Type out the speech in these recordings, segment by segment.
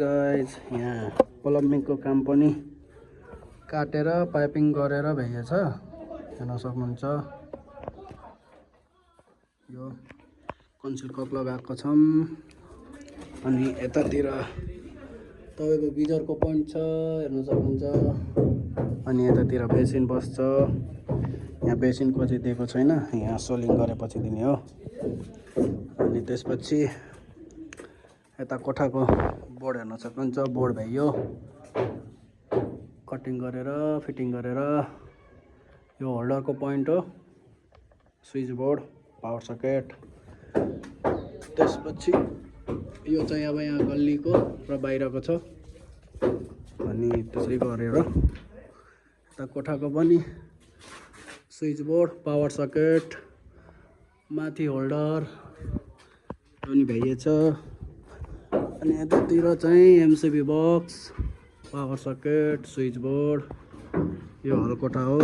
Guys यहाँ प्लम्बिङको काम पनि काटेर पाइपिङ गरेर भइएछ। हेर्न सक्नुहुन्छ यो कन्सिल कप लगाएको छौँ। अनि यतातिर तपाईको गिजरको पोइन्ट छ हेर्न सक्नुहुन्छ। अनि यतातिर बेसिन बस्छ। यहाँ बेसिन पछि दिएको छैन, यहाँ सोलिङ गरेपछि दिने हो। अनि त्यसपछि यता कोठाको बोर्ड हेर्न सक्नुहुन्छ। बोर्ड भयो कटिङ गरेर फिटिङ गरेर। यो होल्डरको पोइन्ट हो, स्विच बोर्ड, पावर सकेट। त्यसपछि यो चाहिँ अब यहाँ गल्लीको र बाहिरको छ। अनि त्यसरी गरेर यता कोठाको पनि स्विच बोर्ड, पावर सकेट, माथि होल्डर पनि भइएछ। अनि यतातिर चाहिँ MCB box, power socket, switch board. यो हल कोठा हो।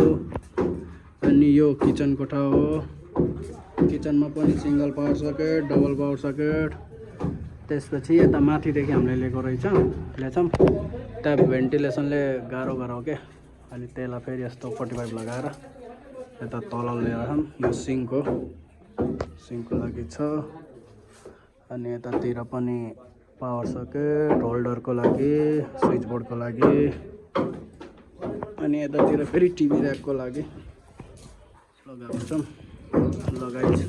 अनि यो किचन कोठा हो। किचनमा पनि single power socket, double power socket. त्यसपछि यता माथिदेखि हामीले ल्याएको ल्याछौँ। ट्याप भेन्टिलेसनले गाह्रो गराउ के। अनि त्यसलाई फेरि यस्तो 45 लगाएर यता तल ल्याएर यो सिङ्कको लागि छ। अनि यतातिर पनि पावर सकेट, होल्डरको लागि, स्विच बोर्डको लागि। अनि यतातिर फेरि टिभी ऱ्याकको लागि लगाएको छौँ। लगाइन्छ।